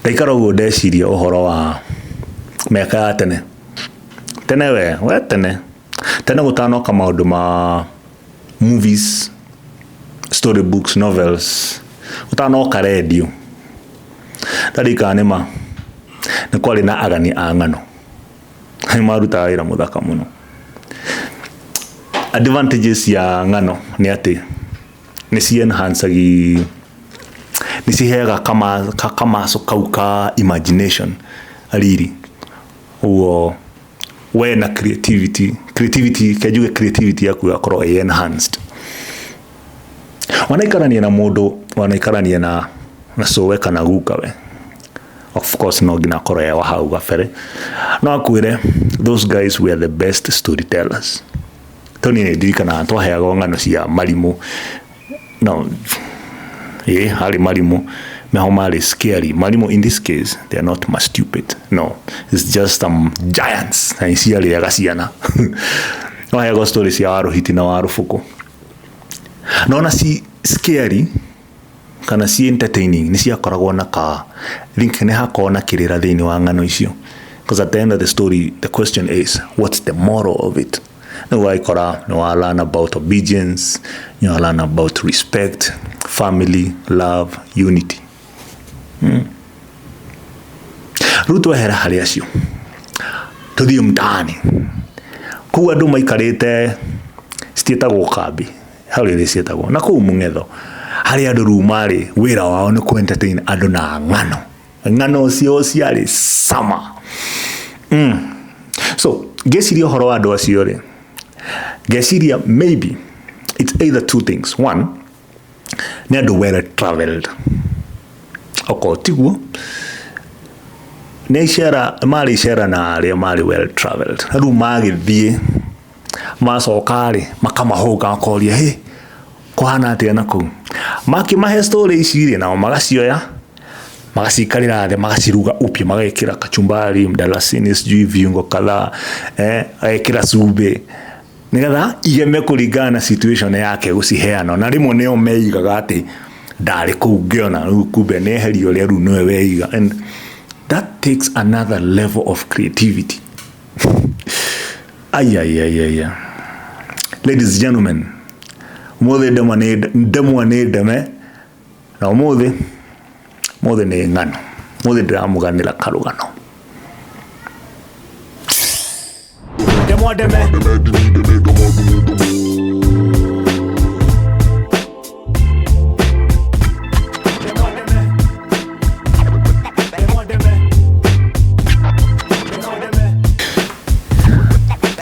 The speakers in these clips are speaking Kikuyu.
Ndaikara ũguo ndeciria ũhoro wa mĩaka ya tene. Tene we, we tene. Tene gũtanoka maũndũ ma movies, story books, novels, gũtanoka rendio. Ndarikana nĩma nĩ kwarĩ na agani a ng'ano. Nĩ marutaga wĩra mũthaka mũno. Advantages cia ng'ano nĩ atĩ nĩ ci enhance-agi, nĩ ciheaga kamaco kau ka imagination riri. Ũguo we na creativity, creativity reke njuge creativity yaku ĩgakorwo ĩ enhanced. Wanaikarania na mũndũ, wanaikarania na cũwe kana gukawe, of course no nginya akorwo e wa hau gabere, no akwĩre those guys were the best storytellers. Tondũ niĩ nĩ ndirikanaga twaheagwo ng'ano cia marimũ, no ĩĩ harĩ marimũ meho marĩ scary. Marimũ in this case they are not stupid, no it's just some giants na nĩ ciarĩaga ciana. Twaheagwo story cia Warũhiti na Warũbũkũ. Na ona ci scary kana ci entertaining nĩ ciakoragwo na ka think nĩ hakoragwo na kĩrĩra thĩinĩ wa ng'ano icio. Because at the end of the story the question is what's the moral of it? Rĩu ũgagĩkora nĩ wa learn about obedience, nĩ wa learn about respect, family, love, unity. Rĩu twehera harĩ acio tũthiĩ mtaani kũu andũ maikarĩte citiĩtagwo kambi hau rĩrĩ ciĩtagwo na kũu mũng'etho harĩa andũ rĩu marĩ wĩra wao nĩ kũ entertain andũ na ng'ano. Ng'ano ciao ciarĩ cama. So ngĩciria ũhoro wa andũ acio rĩ, ngeciria maybe it's either two things. One, nĩ andũ well traveled, okorwo tiguo nĩ icera marĩ icera na arĩa marĩ well traveled, rĩu magĩthiĩ macoka rĩ makamahũnga makoria hĩ kũhana atĩa na kũu, makĩmahe story ici rĩ nao magacioya magacikarĩra thĩ magaciruga upya magekĩra kachumbari, mdalasini, sijui viungo kadhaa, eh, agekĩra cumbĩ nĩgetha igeme kũringana na situation yake gũciheana. Na rĩmwe nĩo meigaga atĩ ndarĩ kũu ngĩona, rĩu kumbe nĩ eheria ũrĩa rĩu nĩwe weiga, and that takes another level of creativity. Ai ai ai ai. Ladies and gentlemen, ũmũthĩ ndemwa nĩ ndemwa nĩ ndeme na ũmũthĩ ũmũthĩ nĩ ng'ano. Ũmũthĩ ndĩramũganĩra karũgano. Ndemwa ndeme.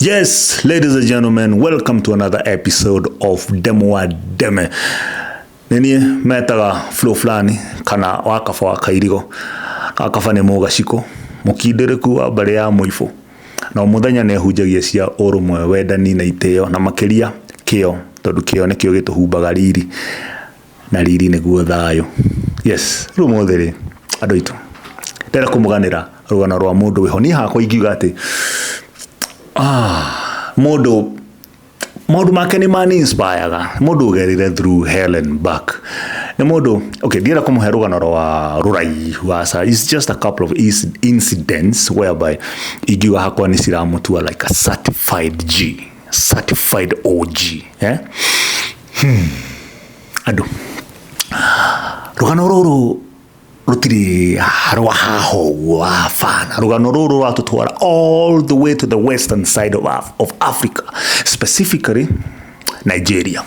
Yes, ladies and gentlemen, welcome to another episode of Ndemwa Ndeme. Nĩ niĩ metaga Flo Fulani kana Wakaba wa Kairigo. Wakaba nĩ mũgacikũ, mũkindĩrĩku wa mbarĩ ya Mũibũ. Na o mũthenya nĩ ahunjagia cia ũrũmwe, wendani na itĩo na makĩria kĩo, tondũ kĩo nĩkĩo gĩtũhumbaga riri na riri nĩguo thayũ. Yes, rĩu ũmũthĩ rĩ, andũ aitũ, ndĩrenda kũmũganĩra rũgano rwa mũndũ wĩho. Niĩ hakwa ingiuga atĩ mũndũ maũndũ make nĩ mani inspire-ga, mũndũ ũgereire through hell and back. Nĩ mũndũ, okay, ndienda kũmũhe rũgano rwa rũraihu aca, it's just a couple of incidents whereby ingiuga hakwa nĩ ciramũtua like a certified G, certified OG, eh? Andũ, rũgano rũrũ rũtirĩ rwa haha ũguo hapana. Rũgano rũrũ rũratũtwara all the way to the western side of Africa, specifically Nigeria.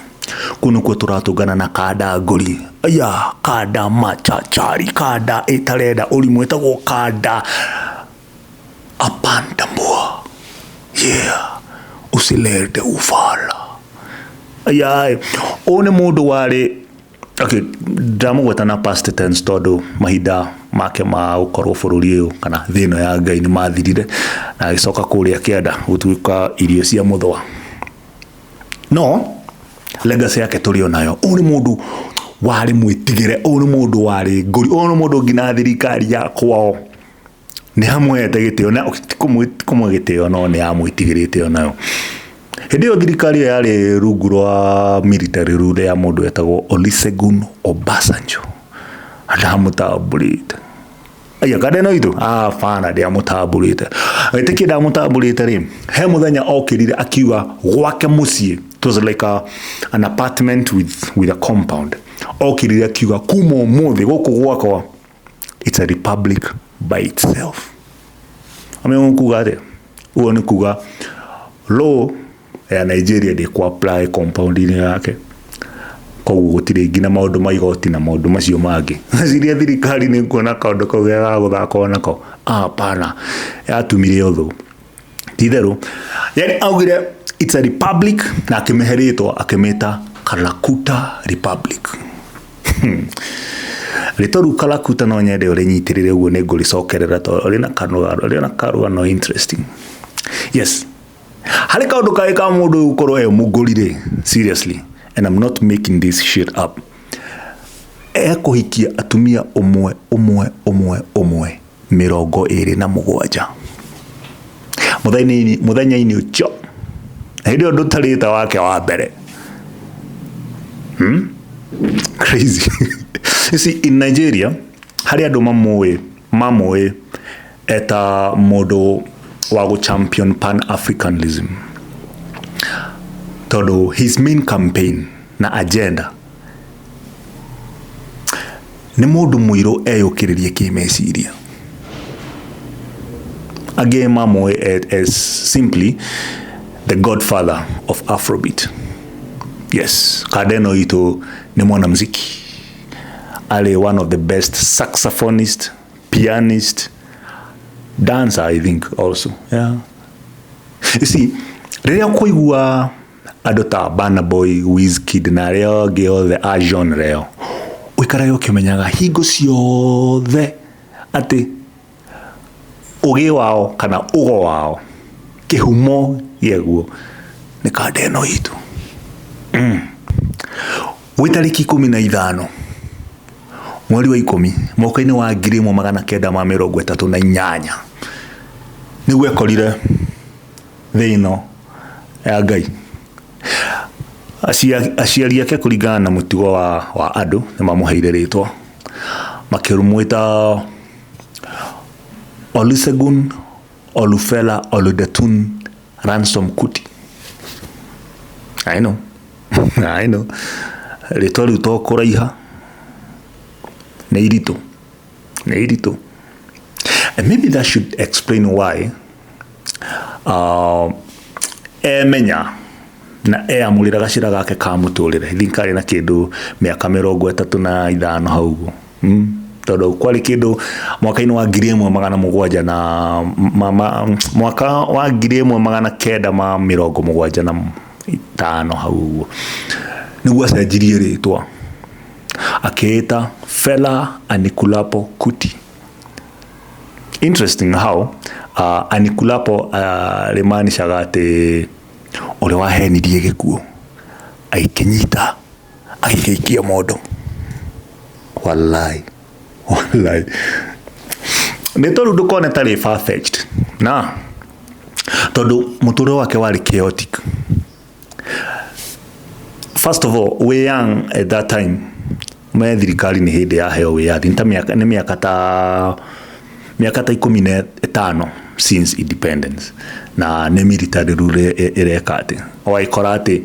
Kũu nĩkuo tũratũngana na kanda ngũri, aya kanda machachari, kanda ĩtarenda ũrimũ, ĩtagwo kanda apandambua. Yeah, usilete ufala. Aya, ũyũ nĩ mũndũ warĩ okay, ndamũgweta na past tense tondũ mahinda make ma gũkorwo bũrũri ũyũ kana thĩ ĩno ya Ngai nĩ mathirire na agĩcoka kũrĩa kĩanda gũtuĩka irio cia mũthũa. No legacy yake tũrĩ o nayo. Ũyũ nĩ mũndũ warĩ mwĩtigĩre, ũyũ nĩ mũndũ warĩ ngũri, ũyũ nĩ mũndũ nginya thirikari ya kwao nĩ hamũhete gĩtĩo na ti kũmũhe gĩtĩo no nĩ yamwĩtigĩrĩte o nayo. Hĩndĩ ĩyo thirikari ĩyo yarĩ rungu rwa military rule ya mũndũ wetagwo Olusegun Obasanjo. Ndamũtambũrĩte aya kanda ĩno itũ abana, ndiamũtambũrĩte. Wĩtĩkie ndamũtambũrĩte rĩ, he mũthenya okĩrire akiuga gwake mũciĩ, it was like an apartment with a compound. Okĩrire akiuga kuma ũmũthĩ gũkũ gwakwa it's a republic by itself. Amenya kuga atĩa? Ũguo nĩ kuga law ya Nigeria ndĩkũ apply compound-inĩ yake, koguo gũtirĩ nginya maũndũ ma igoti na maũndũ macio mangĩ. Ciria thirikari nĩ kuona kaũndũ kau ga gũthakwo nako, hapana, yatumire ũthũ ti itherũ. Yani augire it's a republic na akĩmĩhe rĩtwa, akĩmĩta Kalakuta Republic. Rĩtwa rĩu Kalakuta no nyende ũrĩnyitĩrĩre ũguo, nĩ ngũrĩcokerera tondũ rĩna karũgano interesting. Yes, harĩ kaũndũ kangĩ ka mũndũ ũyũ gũkorwo e mũngũri rĩ, seriously, and I'm not making this shit up, ekũhikia atumia ũmwe ũmwe ũmwe ũmwe 27 mũthenya-inĩ ũcio, hĩndĩ ĩyo ndũtarĩte wake wa mbere. Crazy. You see, in Nigeria harĩ andũ mamũĩ eta mũndũ wa gũ champion pan africanism, tondũ his main campaign na agenda nĩ mũndũ mũirũ eyũkĩrĩrie kĩmeciria. Angĩ mamũĩ as simply the godfather of Afrobeat. Yes, kanda ĩno itũ nĩ mwanamuziki, arĩ one of the best saxophonist, pianist, dancer, I think also. Yeah, you see, rĩrĩa kũigua andũ ta Burna Boy, Wizkid na arĩa angĩ othe a genre ĩyo, ũikarage ũkĩmenyaga hingo ciothe atĩ ũgĩ wao kana ũgo wao, kĩhumo gĩaguo nĩ kanda ĩno itũ. Gwĩ tarĩki 15 mweri wa 10 mwaka-inĩ wa 1938 nĩguo ekorire thĩ ĩno ya Ngai. Aciari ake, kũringana na mũtugo wa andũ, nĩ mamũheire rĩtwa, makĩmwĩta Olusegun Olufela Oludetun Ransom Kuti. I know, I know, rĩtwa rĩu to kũraiha, nĩ iritũ, nĩ iritũ. And maybe that should explain why emenya na eamũrĩra gacĩra gake ka mũtũrĩre, I think arĩ na kĩndũ mĩaka 35 hau ũguo. Tondũ kwarĩ kĩndũ mwaka-inĩ wa 1700 na mwaka wa 1975 hau ũguo nĩguo acenjirie rĩtwa akĩĩta Fela Anikulapo Kuti. Interesting how Anikulapo rĩmaanishaga atĩ ũrĩa wahenirie gĩkuũ agĩkĩnyita agĩgĩikia mondo. Wallahi, wallahi, nĩ tondũ ndũkone tarĩ far-fetched na tondũ mũtũrĩre wake warĩ chaotic. First of all, we young at that time, me thirikari nĩ hĩndĩ yaheo wĩyathi, nĩ ta mĩaka, nĩ mĩaka ta 15 since independence, na nĩ military rule ĩreka atĩ ũgagĩkora atĩ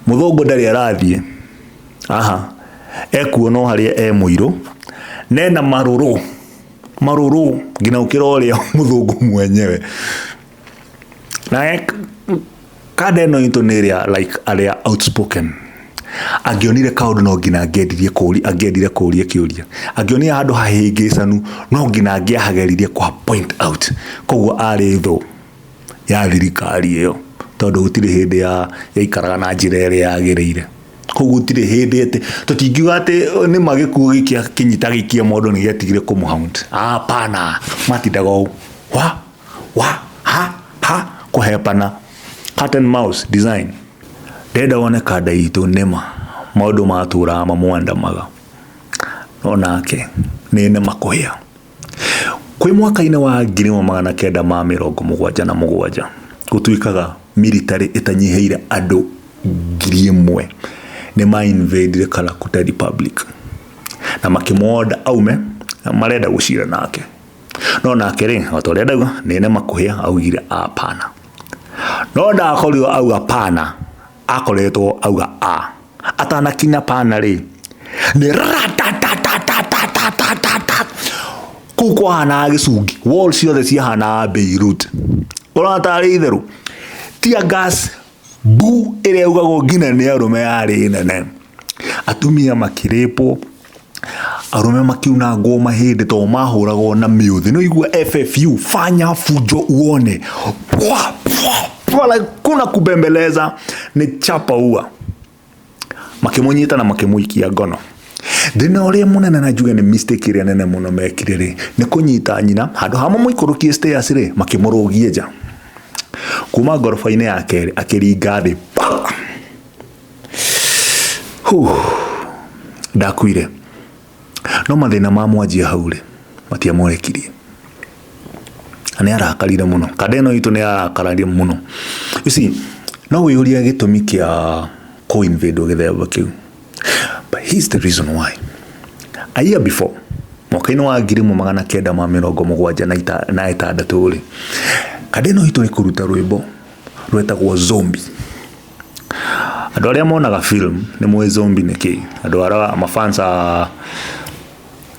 mũthũngũ ndarĩ arathiĩ aha, ekuona o harĩa e mũirũ nena marũrũ marũrũ nginya ũkĩra ũrĩa mũthũngũ mwenyewe. Na kanda ĩno itũ nĩ ĩrĩa like arĩa outspoken, angĩonire kaũndũ no nginya angĩendirie kũũria, angĩendire kũũria kĩũria, angĩonire handũ hahĩngĩcanu no nginya angĩahageririe kũha point out. Koguo arĩ thũ ya thirikari ĩyo, tondũ gũtirĩ hĩndĩ ya yaikaraga na njĩra ĩrĩa yagĩrĩire. Koguo gũtirĩ hĩndĩ atĩ tũtingiuga atĩ nĩ ma gĩkuũ gĩkĩ kĩnyita gĩikia mũndũ nĩ gĩatigire kũmũhaunt. Hapana, matindaga ũũ wa wa ha ha kũhepana, cat and mouse design. Ndenda wone kanda itũ nĩma maũndũ matũraga mamwandamaga, no nake nĩ nĩma kũhĩa. Kwĩ mwaka-inĩ wa 1977 gũtuĩkaga military ĩtanyihĩire andũ 1,000 nĩ ma invadire Kalakuta Republic. Na makĩmwonda aume marenda gũcira nake. No nake rĩ, o ta ũrĩa ndauga, nĩ nema kũhĩa, augire apana. No ndakorirwo auga pana, akoretwo auga a. Atanakinya pana rĩ, nĩ ratatatatatatatata. Kũu kwahanaga gĩcungi, wall ciothe ciahanaga Beirut. Ũrona tarĩ itherũ? Tear gas bu ĩrĩa yaugagwo nginya nĩ arũme yarĩ nene. Atumia makĩrĩpwo, arũme makiunangwo mahĩndĩ tondũ mahũragwo na mĩũthĩ. Nĩ waigua FFU, fanya fujo uone. Pwa, pwa, pwa, like kuna kubembeleza nĩ chapa ua. Makĩmũnyita na makĩmũikia ngono. Thĩna ũrĩa mũnene na njuge nĩ mistake ĩrĩa nene mũno mekire rĩ, nĩ kũnyita nyina, handũ ha mamũikũrũkie stairs rĩ, makĩmũrũgie nja. Kuma ngoroba-inĩ ya kerĩ akĩringa thĩ pa! Huh. Ndakuire. No mathĩna ma mwanjia hau rĩ, matiamũrekirie. Na nĩ arakarire mũno. Kanda ĩno itũ nĩ arakarire mũno. You see, no wĩyũrie gĩtũmi kĩa kũ invade gĩthemba kĩu. But here's the reason why. A year before, mwaka-inĩ wa 1976 rĩ, kanda ĩno itũ nĩ kũruta rwĩmbo rwetagwo Zombie. Andũ arĩa monaga film nĩ moĩ zombie nĩ kĩĩ. Andũ arĩa mafans a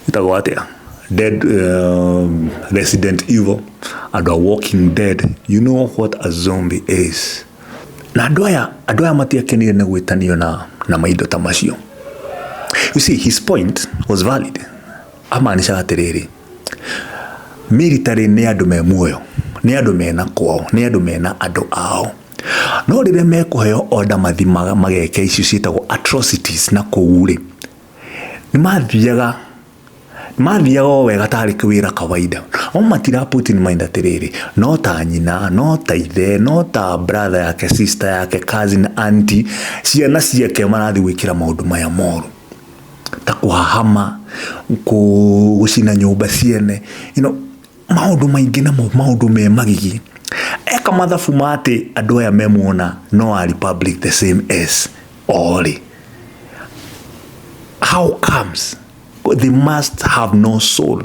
ĩtagwo atĩa? Dead, Resident Evil, andũ a Walking Dead, you know what a zombie is. Na andũ aya matiakenire nĩ gwĩtanio na maindo ta macio. You see, his point was valid. Amaanishaga atĩrĩrĩ, military nĩ andũ me muoyo, nĩ andũ mena kwao, nĩ andũ mena andũ ao. No rĩrĩa mekũheo order mathi mageke icio ciĩtagwo atrocities na kũu rĩ, nĩ mathiaga o wega tarĩ wĩra kawaida. No matira put in mind atĩrĩrĩ, no ta nyina, no ta ithe, no ta brother yake, sister yake, cousin, auntie, ciana ciake marathiĩ gwĩkĩra maũndũ maya moru. Ta kũhahama, gũcina nyũmba ciene, maũndũ maingĩ namo maũndũ me magigi. Eka mathabu ma atĩ andũ aya memuona no a republic the same as o rĩ. How comes? They must have no soul.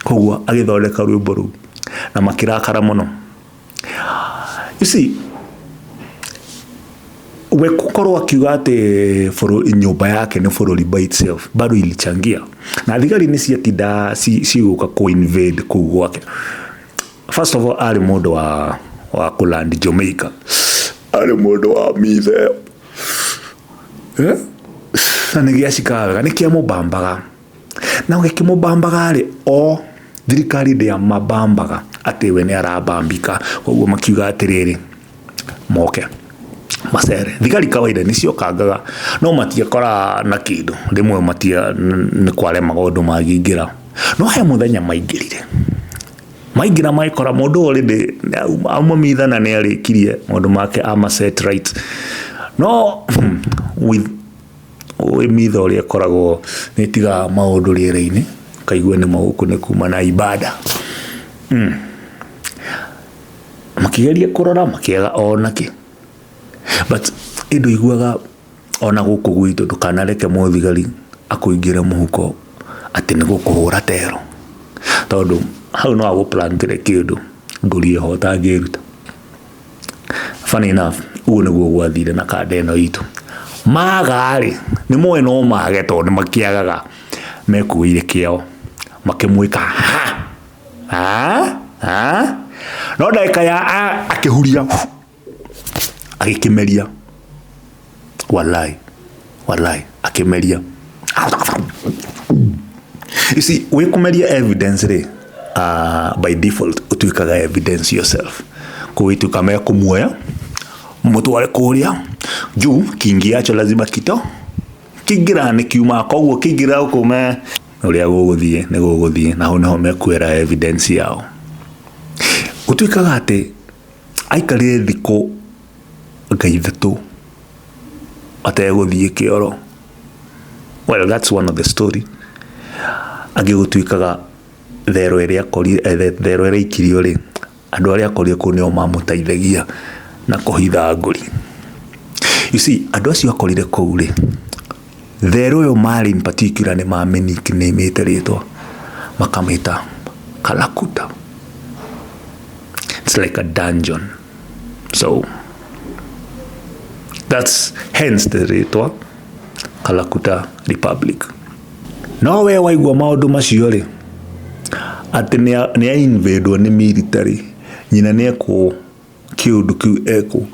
Koguo agĩthondeka rwĩmbo rũu na makĩrakara mũno. You see, we gũkorwo akiuga atĩ nyũmba yake nĩ bũrũri by itself bado ilichangia na thigari nĩ ciatinda cigũka kũ invade kũu gwake. First of all, arĩ mũndũ wa kũland Jamaica, arĩ mũndũ wa mithe, eh? Na nĩ gĩacikaga wega, nĩ kĩamũbambaga na gĩkĩmũbambaga rĩ, o thirikari ndĩamabambaga atĩ we nĩ arabambika. Koguo makiuga atĩrĩrĩ, moke macere. Thigari kawaida nĩ ciokangaga no matiakoraga na kĩndũ, rĩmwe matia nĩ kwaremaga ũndũ mangĩingĩra. No he mũthenya maingĩrire, maingĩra magĩkora mũndũ already auma mitha na nĩ arĩkirie maũndũ make ama set right. No with ũĩ mitha ũrĩa ĩkoragwo nĩ ĩtigaga maũndũ rĩera-inĩ, ũkaigua nĩ gũkũ nĩ kuma na ibada. Makĩgeria kũrora makĩaga ona kĩ. But ĩndũ iguaga ona gũkũ gwitũ ndũkanareke mũthigari akũingĩre mũhuko atĩ nĩ gũkũhũra tero, tondũ hau no agũplantĩre kĩndũ ngũri ĩho ũtangĩruta. Funny enough, ũguo nĩguo gwathire na kanda ĩno itũ. Maga rĩ, nĩ moĩ no mage tondũ nĩ makĩagaga, mekuĩire kĩao makĩmwĩka ha ha ha, no ndagĩka ya a akĩhuria agĩkĩmeria, wallahi wallahi akĩmeria. You see, wĩ kũmeria evidence rĩ, by default ũtuĩkaga evidence yourself. Koguo ituĩka mekũmuoya mũtware kũrĩa juu kingiacho lazima kito kĩingĩraga nĩ kiumaga, koguo kĩingĩra gũkũ me ũrĩa gũgũthiĩ nĩ gũgũthiĩ, na hau nĩho mekuoera evidence yao. Gũtuĩkaga atĩ aikarire thikũ anga 3 ategũthiĩ kĩoro. Well, that's one of the story. Angĩ gũtuĩkaga thero ĩrĩa akorire, thero ĩrĩa aikirio rĩ, andũ arĩa akorire kũu nĩo mamũteithagia na kũhitha ngũri. You see, andũ acio akorire kũu rĩ, Therũ ũyũ marĩ in particular nĩ mamĩnicknamĩte rĩtwa makamĩta Kalakuta. It's like a dungeon. So that's hence the rĩtwa Kalakuta Republic. No we waigua maũndũ macio rĩ, atĩ nĩ a invadwo nĩ military, nyina nĩ ekwo kĩũndũ kĩu ekwo,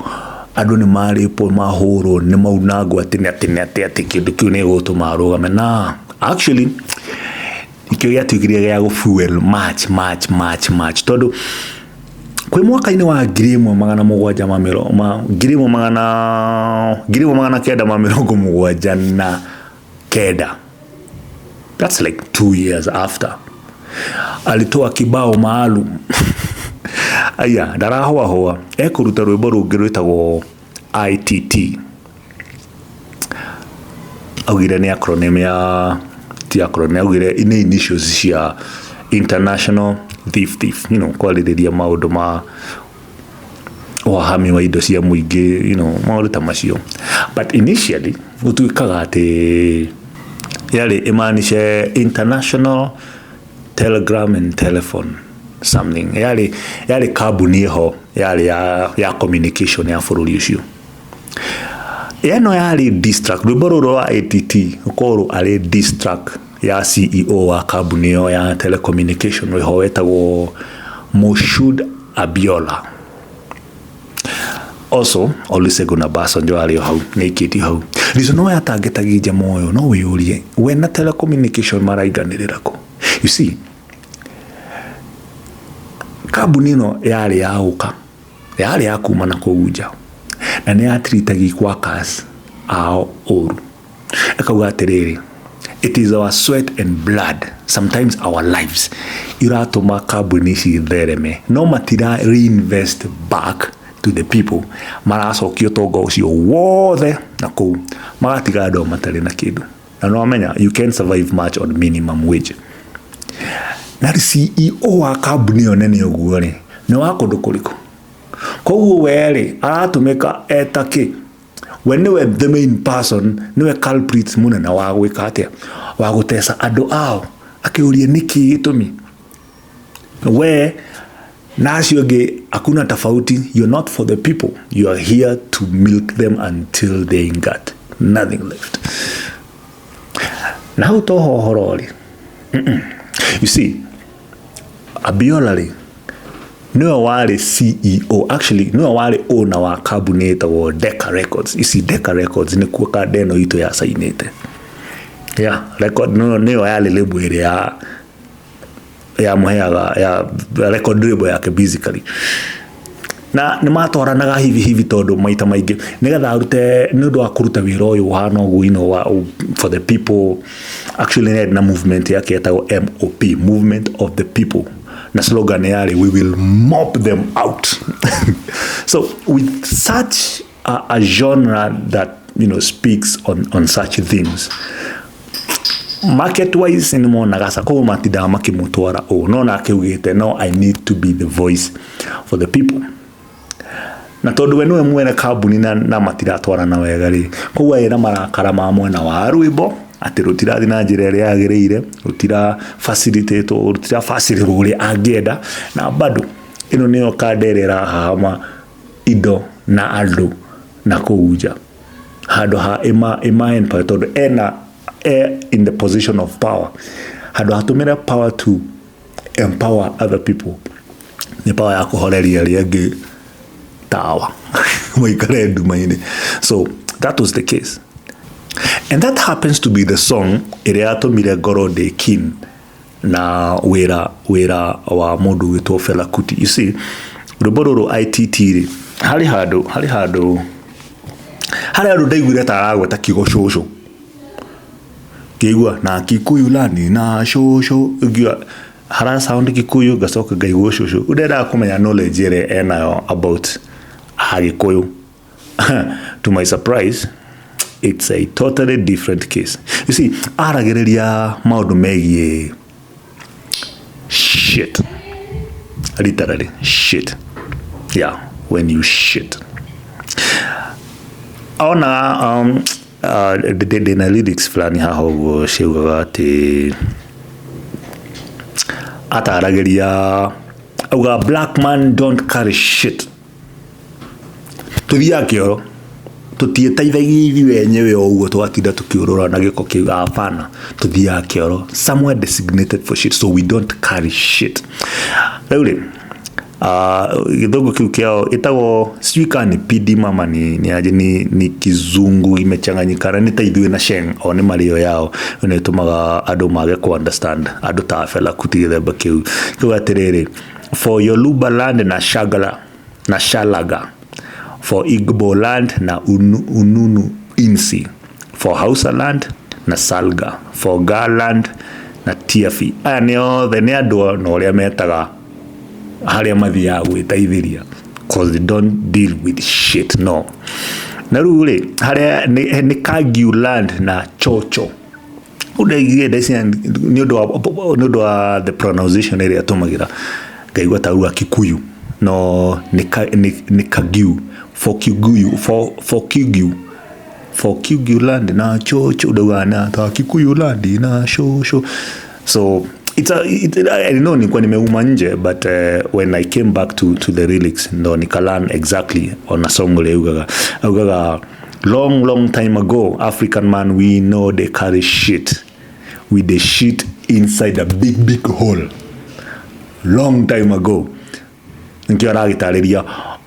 andũ nĩ marĩpwo, mahũrwo, nĩ maunangwo atĩ nĩ atĩ nĩ atĩ atĩ kĩndũ kĩu nĩ gĩgũtũma arũgame. Na actually nĩkĩo gĩatuĩkire gĩa gũ fuel much much much much tondũ kwĩ mwaka-inĩ wa 1700 ma mĩro ma 1000 1979, that's like 2 years after, alitoa kibao maalum. Aya ndarahũahũa ekũruta rwĩmbo rũngĩ rwĩtagwo ITT. Augire nĩ acronym ya, ti acronym, augire nĩ initials cia International Thief Thief, kwarĩrĩria maũndũ ma wahami wa indo cia mũingĩ, maũndũ ta macio. But initially gũtuĩkaga atĩ yarĩ ĩmaanishe International Telegram and Telephone something. Yarĩ kambuni ĩho yarĩ ya communication ya bũrũri ũcio. Ĩno yarĩ diss track. Rwĩmbo rũrũ rwa ATT rũkorwo arĩ diss track ya CEO wa kambuni ĩyo ya telecommunication wĩho wetagwo Moshood Abiola. Also Olusegun Obasanjo arĩ o hau, nĩ aikĩtio hau. Reason why atangĩtagia njama ũyũ, no wĩyũrie we na telecommunication marainganĩrĩra kũ? You see, kambuni ĩno yarĩ ya ũka yarĩ ya kuma na kũu nja na nĩ yatreatagi workers ao ũru. Ĩkauga atĩrĩrĩ, it is our sweat and blood, sometimes our lives, iratũma kambuni ici thereme, no matira reinvest back to the people. Maracokia ũtonga ũcio wothe na kũu, magatiga andũ matarĩ na kĩndũ. Na no amenya you can survive much on minimum wage. Na CEO wa kambuni ĩyo nene ũguo rĩ, nĩ wa kũndũ kũrĩkũ? Koguo we rĩ, aratũmĩka eta kĩ? We nĩwe the main person, nĩwe culprit mũnene wa gwĩka atĩa, wa gũteca andũ ao. Akĩũria nĩkĩ gĩtũmi we na acio angĩ hakuna tofauti? You're not for the people, you are here to milk them until they got nothing left. Na hau toho ũhoro rĩ, you see, Abiola rĩ, nĩwe warĩ CEO, actually nĩwe warĩ owner wa kambuni ĩtagwo Decca Records. You see, Decca Records nĩkuo kanda ĩno itũ yacainĩte yeah record no nĩyo yarĩ label ĩrĩa yamũheaga ya record label yake basically. Na nĩ matwaranaga hivi hivi tondũ maita maingĩ nĩgetha arute, nĩ ũndũ wa kũruta wĩra ũyũ ũhana ũguo, wa for the people. Actually nĩ na movement yake yetagwo MOP, Movement of the People, na slogan yarĩ "We will mop them out." So with such a genre that speaks on such themes, market wise nĩ monaga ca koguo matindaga makĩmũtwara ũũ. No nake augĩte, "No, I need to be the voice for the people." Na tondũ we nĩwe mwene kambuni na matiratwarana wega rĩ, koguo ena marakara ma mwena wa rwĩmbo atĩ rũtirathiĩ na njĩra ĩrĩa yagĩrĩire, rũtira facilitate, rũtirabacĩrĩrwo ũrĩa angĩenda. Na bado ĩno nĩyo kanda ĩrĩa ĩrahahama indo na andũ na kũu nja handũ ha ĩma empower, tondũ ena in the position of power, handũ hatũmĩre power to empower other people, nĩ power ya kũhoreria arĩa angĩ tawa maikare nduma-inĩ. So that was the case, and that happens to be the song ĩrĩa yatũmire ngorwo ndĩ keen na wĩra wa mũndũ gwĩtwo Fela Kuti. You see, rwĩmbo rũrũ ITT rĩ, harĩ handũ ndaiguire ta aragweta kiugo cũcũ, ngĩigua na Kikuyu lani na cũcũ, ngiuga hara sound Kikuyu, ngacoka ngaigua cũcũ. Ndendaga kũmenya knowledge ĩrĩa enayo about Agĩkũyũ. To my surprise, it's a totally different case. You see, aragĩrĩria maũndũ megiĩ shit, literally shit. Yeah, when you shit ona Ndĩna lyrics fulani haha ũguo ciaugaga atĩ ataragĩria auga, "Black man don't carry shit." Tũthiaga kĩoro, tũtiĩteithagia ithuĩ enyewe o ũguo, tũgatinda tũkĩũrũra na gĩko kĩu. Hapana, tũthiaga kĩoro somewhere designated for shit, so we don't carry shit. Rĩu rĩ, gĩthũngũ kĩu kĩao ĩtagwo, sijui kana ni pidi mama ni aje, ni kizungu imechanganyikana, nĩ ta ithuĩ na Sheng o nĩ marĩo yao nĩ ĩtũmaga andũ mage ku understand andũ ta Fela Kuti gĩthemba kĩu kĩu atĩrĩrĩ, for Yoruba land na Shagala na Shalaga, for Igbo land na Ununu Insi, for Hausa land na Salga, for Ga land na Tiafi. Aya nĩ othe nĩ andũ na ũrĩa metaga harĩa mathiaga gwĩteithĩria, 'cause they don't deal with shit. No na rĩu rĩ, harĩa nĩ Kagyu land na Chocho. Ũndaigire ndeciria nĩ ũndũ wa the pronunciation ĩrĩa tũmagira, ngaigua ta auga Kikuyu, no nĩ Kagyu, for Kiguyu, for Kiguyu land na Chocho, ndauga na ta Kikuyu land na Shosho. So I know nilikuwa nimeuma nje, but when I came back to the lyrics ndo nikalearn exactly on a song ũrĩa augaga, "Long, long time ago, African man, we know they carry shit. We the shit inside a big, big hole." Long time ago, nikio aragĩtarĩria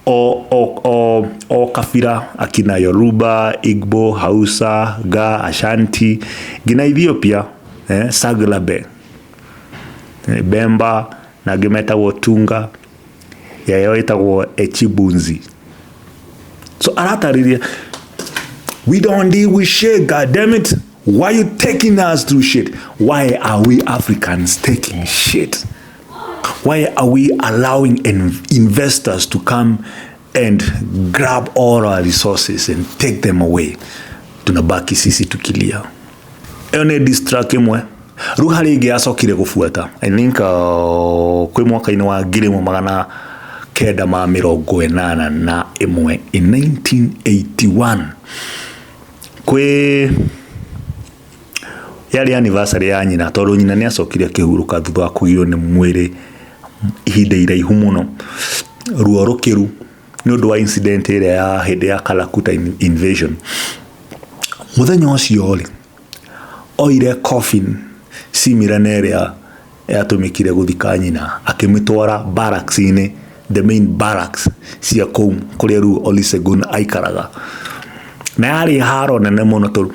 o kabira, akina Yoruba, Igbo, Hausa, Ga, Ashanti nginya Ethiopia, Saglabe, Bemba na angĩ metagwo Tunga, yayo ĩtagwo Echibunzi. So aratarĩria, we don't deal with shit. God damn it, why you taking us through shit? Why are we Africans taking shit? Why are we allowing investors to come and grab all our resources and take them away? Tunabaki sisi tukilia. Ĩyo nĩ diss track ĩmwe. Rĩu harĩ ĩngĩ yacokire gũbuata, I think kwĩ mwaka-inĩ wa 1981, in 1981, kwĩ yarĩ anniversary ya nyina, tondũ nyina nĩ acokire akĩhurũka thutha wa kũgio nĩ mwĩrĩ ihinda iraihu mũno, ruo rũkĩru nĩ ũndũ wa incident ĩrĩa ya hĩndĩ ya Kalakuta invasion. Mũthenya ũcio rĩ, oire coffin similar na ĩrĩa yatũmĩkire gũthika nyina, akĩmĩtwara barracks-inĩ, the main barracks cia kũu kũrĩa rĩu Olusegun aikaraga, na yarĩ haro nene mũno, tondũ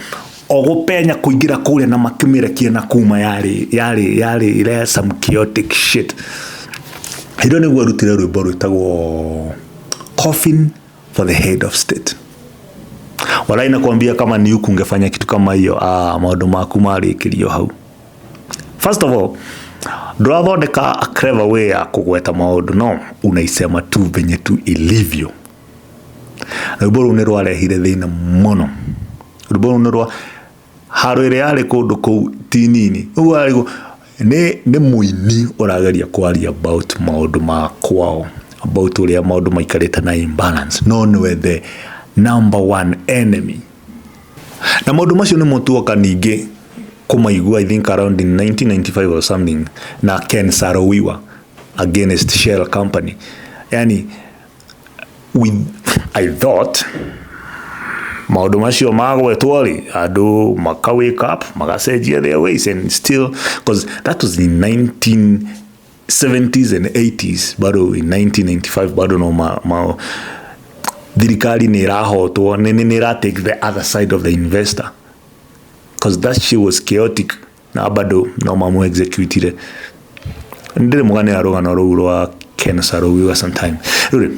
o gũpenya kũingĩra kũrĩa na makĩmĩrekia na kuma yarĩ ĩrĩa some chaotic shit. Hĩndĩ ĩyo nĩguo arutire rwĩmbo rwĩtagwo "Coffin for the Head of State". Walai nakwambia, kama ni huku ungefanya kitu kama hiyo, ah, maũndũ maku marĩkĩrio hau. First of all, ndũrathondeka a clever way ya kũgweta maũndũ, no unaisema tu venye tu ilivyo. Rwĩmbo rũu nĩ rwarehire thĩna mũno. Rwĩmbo rũu nĩ rwa haro ĩrĩa yarĩ kũndũ kũu ti nini. Ũguo arĩ nĩ mũini ũrageria kwaria about maũndũ ma kwao, about ũrĩa maũndũ maikarĩte na imbalance, no nĩwe the number one enemy. Na maũndũ macio nĩmo tuoka ningĩ kũmaigua, I think around in 1995 or something, na Ken Saro-Wiwa against Shell company. Yani with I thought maũndũ macio magwetwo rĩ, andũ maka wake up, magacenjia their ways, and still, because that was in 1970s and 80s, bado in 1995 bado no ma thirikari nĩ ĩrahotwo, nĩ ĩra take the other side of the investor, because that shit was chaotic, na bado no mamu executire. Ndĩrĩ mũganĩra rũgano rũu rwa Ken Saro-Wiwa sometime. Rĩu rĩ,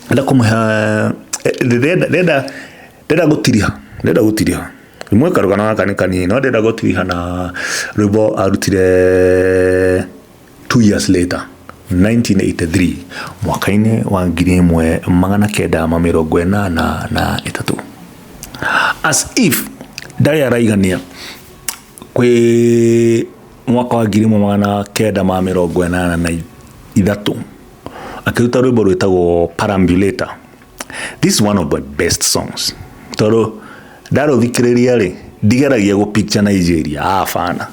ndenda kũmũhe, ndĩrenda gũtiriha rimwe karũgano gaka nĩ kanini, no ndĩrenda gũtiriha na rwĩmbo arutire 2 years later, 1983, mwaka-inĩ wa 1983. As if ndarĩ araigania, kwĩ mwaka wa 1983 akĩruta rwĩmbo rwĩtagwo "Perambulator". This is one of my best songs, tondũ Ndarũthikĩrĩria rĩ, ndigeragia gũ picture Nigeria, abana.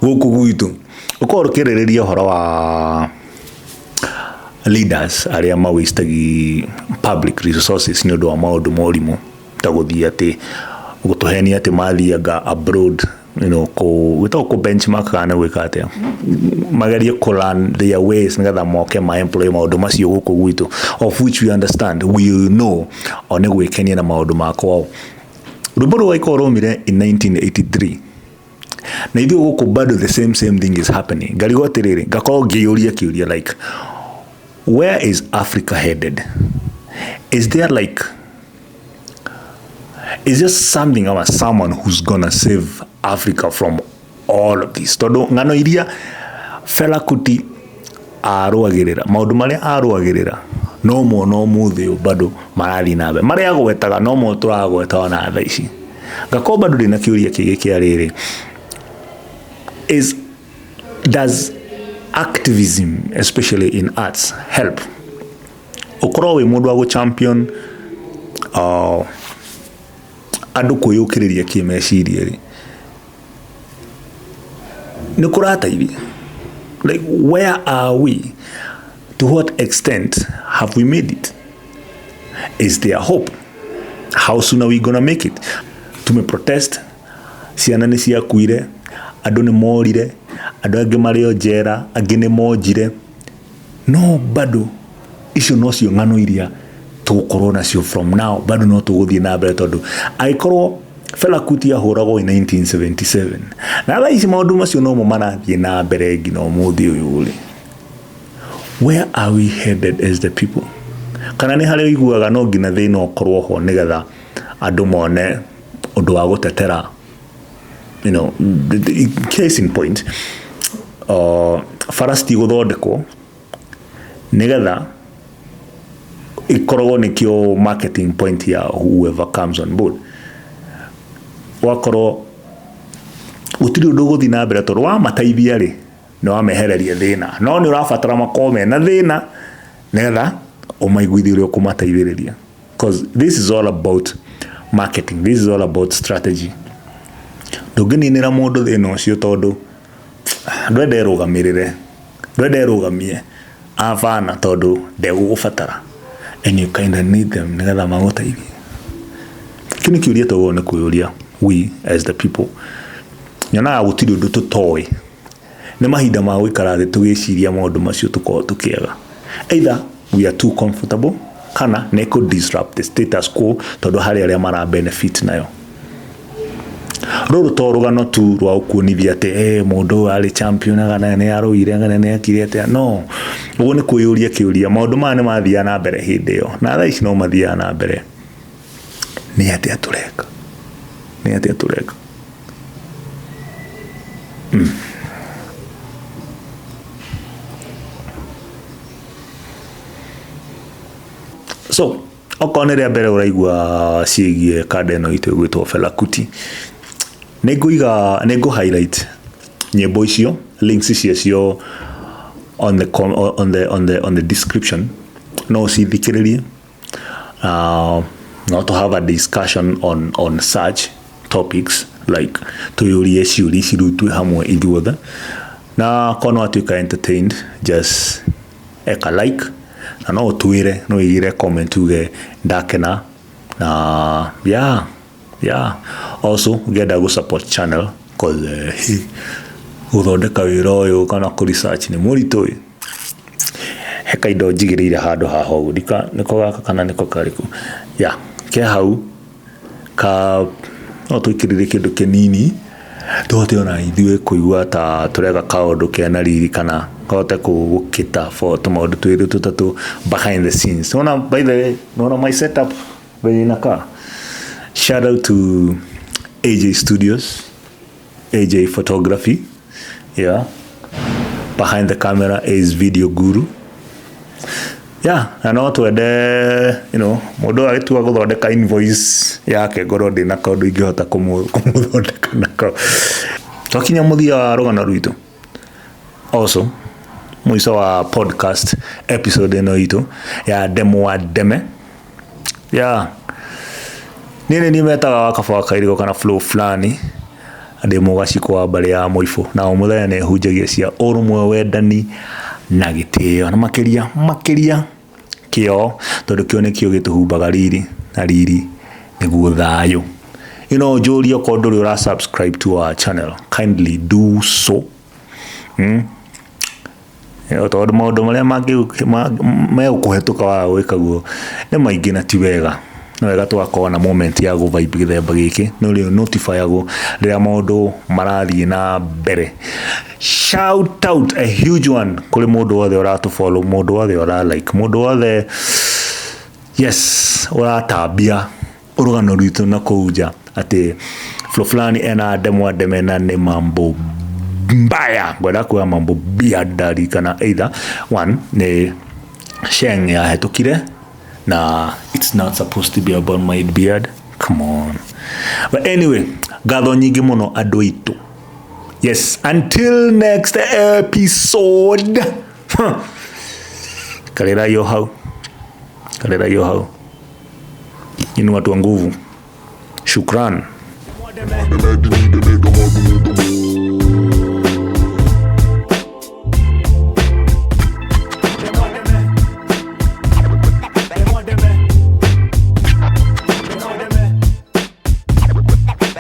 Gũkũ gwitũ ũkorwo rũkĩarĩrĩria ũhoro wa leaders arĩa ma wastegi public resources nĩ ũndũ wa maũndũ ma ũrimũ, ta gũthiĩ atĩ gũtũhenia atĩ mathianga abroad, gwĩtagwo kũ benchmark kana nĩ gwĩka atĩa, magerie kũ learn their ways nĩgetha moke ma employ maũndũ macio gũkũ gwitũ, of which we understand, we know o nĩ gwĩkenia na maũndũ ma kwao. Rwĩmbo rũu rwakorwo rwaumire in 1983, na ithuĩ gũkũ bado the same same thing is happening. Ngarigwo atĩrĩrĩ, ngakorwo ngĩyũria kĩũria like, where is Africa headed? Is there like, is there something or someone who's gonna save Africa from all of this? Tondũ ng'ano iria Fela Kuti arũagĩrĩra, maũndũ marĩa arũagĩrĩra no mo no mũthĩ ũyũ bado marathiĩ na mbere, marĩa agwetaga no mo tũragweta ona thaa ici. Ngakorwo bado ndĩna kĩũria kĩngĩ kĩa rĩrĩ, is does activism especially in arts help? Ũkorwo wĩ mũndũ wa gũ champion andũ kwĩyũkĩrĩria kĩmeciria rĩ, nĩ kũrateithia? Like, where are we? To what extent have we made it? Is there hope? How soon are we gonna make it? Tume protest, ciana nĩ ciakuire, andũ nĩ morire, andũ angĩ marĩ o njera, angĩ nĩ monjire, no bado icio nocio ng'ano iria tũgũkorwo nacio from now. Bado no tũgũthiĩ na mbere, tondũ angĩkorwo Fela Kuti ahũragwo in 1977 na thaa ici maũndũ macio nomo marathiĩ na mbere nginya ũmũthĩ ũyũ rĩ, where are we headed as the people? Kana nĩ harĩa ũiguaga no nginya thĩna ũkorwo ho nĩgetha andũ mone ũndũ wa gũtetera? Case in point, bara citigũthondekwo nĩgetha ikoragwo nĩkĩo marketing point ya whoever comes on board. Wakorwo gũtirĩ ũndũ ũgũthiĩ na mbere, tondũ wamateithia rĩ, nĩ wamehereria thĩna, no nĩ ũrabatara makorwo mena thĩna nĩgetha ũmaiguithie ũrĩa ũkũmateithĩrĩria, because this is all about marketing, this is all about strategy. Ndũngĩninĩra mũndũ thĩna ũcio, tondũ ndwenda ĩrũgamĩrĩre, ndwenda ĩrũgamie abana, tondũ ndegũgũbatara, and you kinda need them nĩgetha magũteithie. Kĩu nĩ kĩũria twagĩrĩirwo nĩ kwĩyũria we as the people. Nyonaga gũtirĩ ũndũ tũtoĩ, nĩ mahinda ma gũikara thĩ tũgĩciria maũndũ macio tũkorwo tũkĩaga. Either we are too comfortable, kana nĩ kũ disrupt the status quo, tondũ harĩ arĩa mara benefit nayo. Rũrũ to rũgano tu rwa gũkuonithia atĩ mũndũ ũyũ arĩ champion, kana nĩ arũire, kana nĩ ekire atĩa. No ũguo nĩ kwĩyũria kĩũria, maũndũ maya nĩ mathiaga na mbere hĩndĩ ĩyo na thaa ici no mathiaga na mbere. Nĩ atĩa tũreka? Nĩ atĩa tũreka? So okorwo nĩ rĩa mbere ũraigua ciĩgiĩ kanda ĩno itũ ĩgwĩtwo Fela Kuti, nĩ ngũiga, nĩ ngũ highlight nyĩmbo icio, links ciacio on the, on the, on the, on the description, no ũcithikĩrĩrie, not to have a discussion on such topics, like tuyũrie ciũria ici rĩu twĩ hamwe ithuothe. Na korwo nĩ watuĩka entertained, just eka like, na no ũtwĩre, no ũigĩre comment uge ndakena. Na yeah, also ũngĩenda gũ support channel, cause gũthondeka wĩra ũyũ kana kũ research nĩ mũritũ ĩ, he kaindo njigĩrĩire handũ haha ũguo, ndika nĩko gaka kana nĩko karĩkũ ya ke hau ka, no tũikĩrĩre kĩndũ kĩnini tũhote ona ithuĩ kũigua ta tũreka kaũndũ kena riri, kana kahote gũkĩta for tũmaũndũ twĩrĩ tũtatũ behind the scenes. Ona by the way, naona my setup venye inakaa. Shout out to AJ Studios, AJ Photography. Yeah, behind the camera is Video Guru. Yeah, na no twende mũndũ agĩtua gũthondeka invoice yake, ngorwo ndĩna kaũndũ ingĩhota kũmũthondeka nako. Twakinya mũthia wa rũgano rwitũ, also mũico wa podcast episode ĩno itũ ya Ndemwa Ndeme. Yeah, Niĩ nĩ niĩ metaga wa kaba wa kairigo kana flow fulani ndĩ mũgacikũ wa mbarĩ ya mũibũ na o mũthenya nĩ hunjagia cia ũrũmwe, wendani na gĩtĩo, na makĩria makĩria kĩo, tondũ kĩo nĩkĩo gĩtũhumbaga riri na riri nĩguo thayũ. Ĩno njũrie okorwo ndũrĩ ũra subscribe to our channel, kindly do so. Tondũ maũndũ marĩa megũkũhetũka waga gwĩka guo nĩ maingĩ na ti wega. Nĩ wega tũgakorwo na moment ya gũ vibe gĩthemba gĩkĩ, nĩ ũrĩ notify agwo rĩrĩa maũndũ marathiĩ na mbere. Shout out a huge one kũrĩ mũndũ wothe ũratũ follow, mũndũ wothe ũra like, mũndũ wothe, yes, ũratambia rũgano rwitũ na kũu nja atĩ Flo fulani ena ndemwa ndeme na nĩ mambo mbaya, ngwenda kuga mambo biadari kana either one nĩ Sheng yahetũkire na it's not supposed to be about my beard, come on. But anyway, ngatho nyingĩ mũno andũ aitũ. Yes, until next episode, karĩrai o hau, karĩrai o hau. Nyinyi watu wa nguvu, shukran.